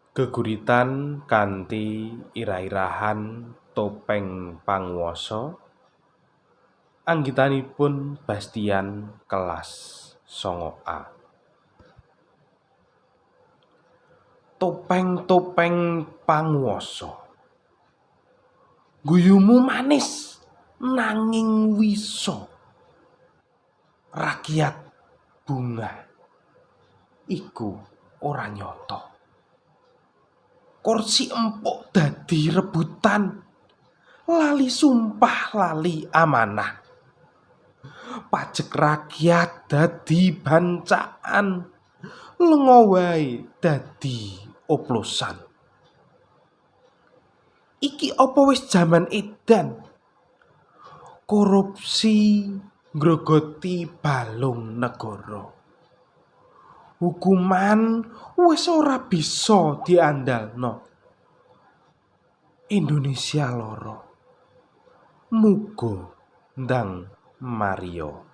Geguritan kanthi irah-irahan Topeng Panguwasa anggitanipun Bastian kelas 9A. Topeng-topeng panguwasa, guyumu manis nanging wisa, rakyat bungah iku ora nyata. Kursi empuk dadi rebutan, lali sumpah lali amanah. Pajek rakyat dadi bancaan, lenga wae dadi oplosan. Iki apa wis jaman edan? Korupsi ngrogoti balung negara. Hukuman wis ora bisa diandalno. Indonesia lara. Muga ndang mario.